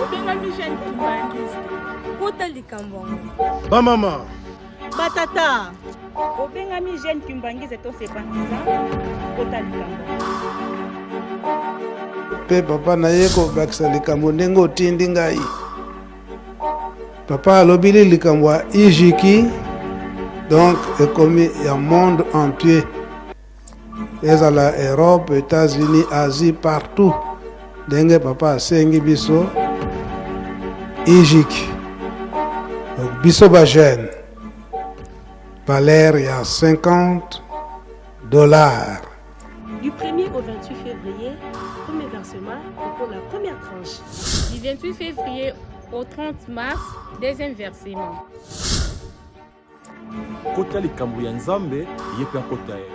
Obengami jeune kimbangiste. Kota likambo yango. Bamama. Batata. Obengami jeune kimbangiste to sympathisant. Kota likambo yango. Mpe papa naye kobakisa likambo ndenge otindi ngai. Papa alobili likambo ya ijiki donc ekomi ya monde entier ezala Europe, États-Unis, Asie, partout ndenge papa asengi biso ijiki donc biso ba jeune valeur ya 50 dollars. Du 1er au 28 février, premier versement pour la première tranche. Du 28 février au 30 mars, deuxième versement. Kota likambo ya Nzambe, ye mpe akota ye.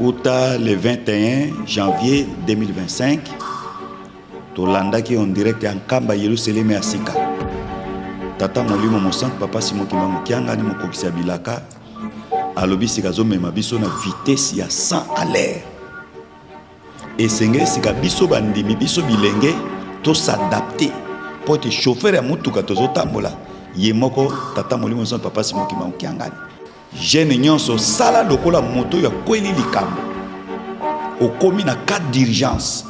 Uta le 21 janvier 2025 tolandaki en direct ya Nkamba Yelusaleme ya sika. Tata Molimo Mosantu Papa Simon Kimbangu Kiangani mokokisi ya bilaka alobi sika azomema biso na vitesse ya 100 à l'heure. Esengeli sika biso bandimi, biso bilenge to s'adapter mpo ete chauffeur ya motuka tozotambola ye moko Tata Molimo Mosantu Papa Simon Kimbangu Kiangani. Jeune nyonso sala lokola moto oyo akweli likambo, okomi na cas d'urgence.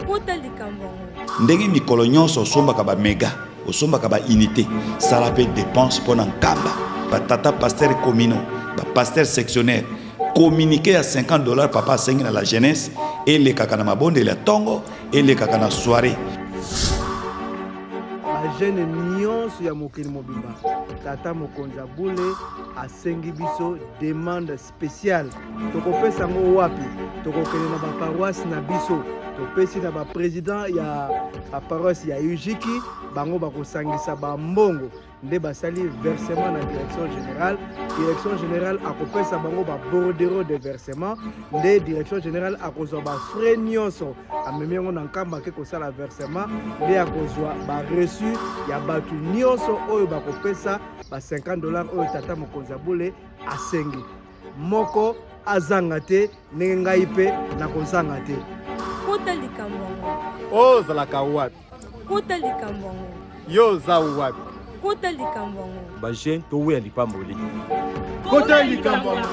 Kota likambo yango. Ndenge mikolo nyonso osombaka ba mega, osombaka ba unité, sala mpe dépense mpo na Nkamba. Ba tata pasteur communaux, ba pasteur sectionnaire, communiqué ya 50 $ papa asengi na la jeunesse elekaka na mabondeli ya ntongo, elekaka na soirée. Bajeune nyonso ya mokili mobimba, tata mokonzi ya bule asengi biso demande spéciale. Tokopesa yango wapi? Tokokende na baparoisse na biso, topesi na baprésident ya baparoisse ya Ujiki, bango bakosangisa bambongo nde basali versement na direction générale. Direction générale akopesa bango babordereau de versement, nde direction générale akozwa bafrais nyonso, amemi yango na Nkamba, ake kosala versement, nde akozwa bareçu ya bato nyonso oyo bakopesa ba 50 $ oyo tata mokonzi ya bule asengi. Moko azanga te, ndenge ngai mpe nakozanga te. Kota likambo yango. Ozalaka wapi? Kota likambo yango. Yo oza wapi? Kota likambo yango. Bajeune, toweya lipamboli. Kota likambo yango.